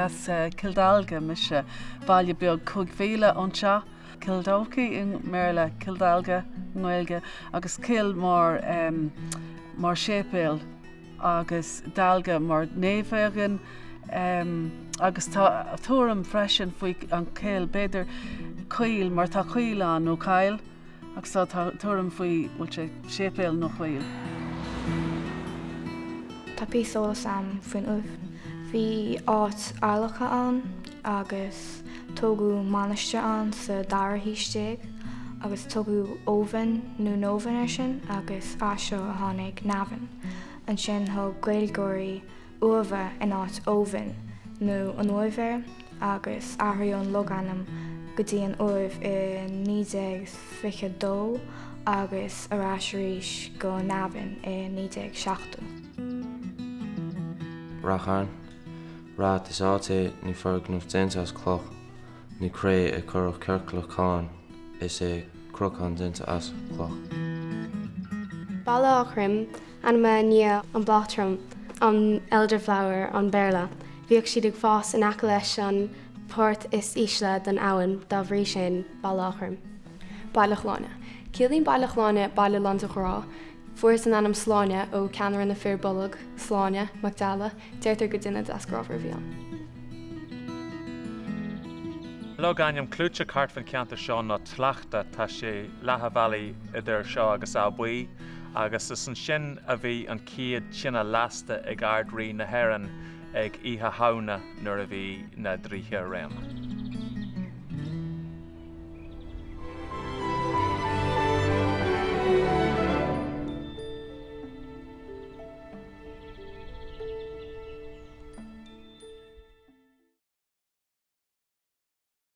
as Cill Dalga mise, baile beag 5 mhíle ón teach, Kildalkey i mBéarla, Cill Dalga i nGaeilge, agus Cill mar mar séipéal agus Dalga mar naomh éigin agus tá tuairim freisin faoi an Cill, b'fhéidir coill mar tá coill ann nó coill. Agus tá tuairim faoi bhfuil sé séipéal nó coill. Tá píosa eolas a'm faoin Uaimh. Bhí áit adhlactha ann agus tógadh mainistir ann sa dara haois déag agus tugadh Óbhainn nó Nóbhainn air sin agus as seo a tháinig Navan. Ansin thug Gaeilgeoirí Uaimhe in áit Óbhainn nó an Uaimh air agus athraíodh an logainm go dtí an Uaimh i 1922 agus ar ais arís go Navan i 1970. Rath Chairn, Rath Is áit é nó foirgneamh déanta as cloch nó cré a cuireadh ciorclach cairn is é cnocán déanta as cloch. Baile Átha Troim, Ainm i ndiaidh an bláth trom, an elderflower an Béarla. Bhíodh siad ag fás in aice leis an páirt is ísle den abhainn, dá bhrí sin, Baile Átha Troim. Baile Shláine. Ciallaíonn Baile Shláine baile lán de ghrá. Fuarthas an ainm Sláine ó ceannaire na Fir Bolg, Sláine, Mac Dela, Deirtear gur duine deas grámhar a bhí ann. Logainm clúiteach thart fan cheantar seo ná Tlachtga. Tá sé leath a bhealaigh idir seo agus Áth Buí agus is ansin a bhí an chéad tine lasta ag Ard-Rí na hÉireann ag Oíche Shamhna nuair a bhí na draoithe i réim.